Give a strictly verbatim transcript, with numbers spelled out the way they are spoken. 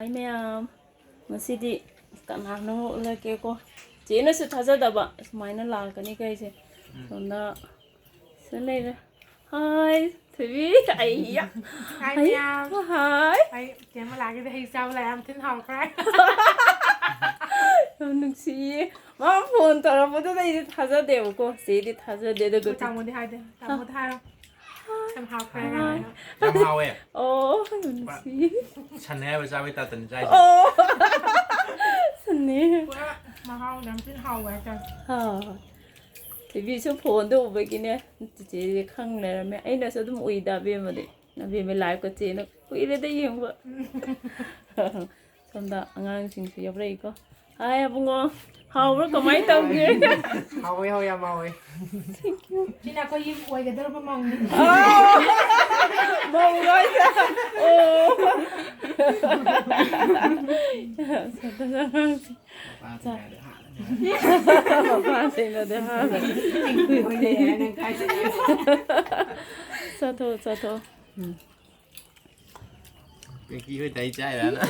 ꯍꯥꯏ ꯃꯌꯥꯝ, ꯉꯁꯤꯗꯤ ꯀꯅꯥꯅꯣ ꯎꯠꯂꯛꯀꯦꯀꯣ꯫ ꯆꯦꯅꯁꯨ ꯊꯥꯖꯗꯕ ꯁꯨꯃꯥꯏꯅ ꯂꯥꯛꯀꯅꯤ ꯀꯩꯁꯦ꯫ ꯁꯣꯝꯗ ꯁꯤꯗ ꯂꯩꯔꯦ꯫ ꯍꯥꯏ, ꯊꯣꯏꯕꯤ꯫ ꯑꯩꯌꯥ꯫ ꯍꯥꯏ ꯃꯌꯥꯝ꯫ ꯍꯥꯏ꯫ ꯑꯩ ꯆꯦ ꯃꯂꯥꯒꯤꯗꯤ ꯍꯩ ꯆꯥꯕ ꯂꯥꯛꯑꯦ, ꯌꯥꯝ ꯊꯤꯅ ꯍꯥꯎꯈ꯭ꯔꯦ꯫ ꯌꯥꯝ ꯅꯨꯡꯁꯤꯌꯦ꯫ ꯃꯥ ꯐꯣꯟ ꯇꯧꯔꯛꯄꯗꯨꯗ ꯑꯩꯗꯤ ꯊꯥꯖꯗꯦꯕꯀꯣ꯫ ꯆꯦꯗꯤ ꯊꯥꯖꯗꯦ꯫ ꯑꯗꯨꯒ ꯑꯩꯈꯣꯏ ꯇꯥꯃꯣꯗꯤ ꯍꯥꯏꯗꯦ꯫ ꯇꯥꯃꯣꯗ ꯍꯥꯏꯔꯣ꯫ ꯌꯥꯝ ꯍꯥꯎꯈ꯭ꯔꯦ ꯍꯥꯏꯅ꯫ ꯌꯥꯝ ꯍꯥꯎꯋꯦ꯫ ꯑꯣ, ꯌꯥꯝ ꯅꯨꯡꯁꯤ꯫ ꯁꯟꯅꯦ ꯍꯥꯏꯕ ꯆꯥꯕꯩ ꯇꯥꯏꯞꯇꯅꯤ ꯆꯥꯏꯁꯦ꯫ ꯑꯣ꯫ ꯁꯟꯅꯦ꯫ ꯄꯨꯔꯥ ꯃꯍꯥꯎ ꯌꯥꯝ ꯊꯤꯅ ꯍꯥꯎꯕ ꯍꯥꯏꯇꯥꯔꯦ꯫ ꯑꯥ꯫ ꯊꯣꯏꯕꯤꯁꯨ ꯐꯣꯟꯗ ꯎꯕꯒꯤꯅꯦ ꯆꯤꯆꯦꯁꯦ ꯈꯪ ꯂꯩꯔꯝꯃꯦ꯫ ꯑꯩꯅꯁꯨ ꯑꯗꯨꯝ ꯎꯏꯗ ꯑꯕꯦꯝꯃꯗꯤ꯫ ꯑꯕꯦꯝꯃ ꯂꯥꯏꯐꯀ ꯆꯦꯅ ꯀꯨꯏꯔꯦꯗ ꯌꯦꯡꯕ꯫ ꯁꯣꯝꯗ ꯑꯉꯥꯡꯁꯤꯡꯁꯨ ꯌꯥꯎꯔꯛꯏꯀꯣ꯫ ꯍꯥꯏ ꯑꯕꯨꯡꯉꯣ, ꯍꯥꯎꯕ꯭ꯔꯣ? ꯀꯃꯥꯏꯅ ꯇꯧꯒꯦ? ꯍꯥꯎꯋꯦ, ꯍꯥꯎꯋꯦ, ꯌꯥꯝ ꯍꯥꯎꯋꯦ꯫ ꯁꯤꯅ ꯑꯩꯈꯣꯏ ꯌꯨꯝ ꯑꯣꯏꯒꯗꯧꯔꯕ ꯃꯧꯅꯤ꯫ ꯑꯣ! ꯃꯧ ꯂꯣꯏꯅ꯫ ꯑꯣ! ꯁꯣꯝꯗ ꯑꯉꯥꯡꯁꯤꯡ꯫ ꯃꯄꯥꯁꯤꯡꯅꯗꯤ ꯍꯥꯟꯅ꯫ ꯃꯄꯥꯁꯤꯡꯅꯗꯤ ꯍꯥꯟꯅ꯫ ꯆꯠꯊꯣꯛ, ꯆꯠꯊꯣꯛ꯫ ꯎꯝ꯫ ꯄꯤꯡꯀꯤ ꯍꯣꯏ ꯇꯩ ꯆꯥꯏꯔꯅ꯫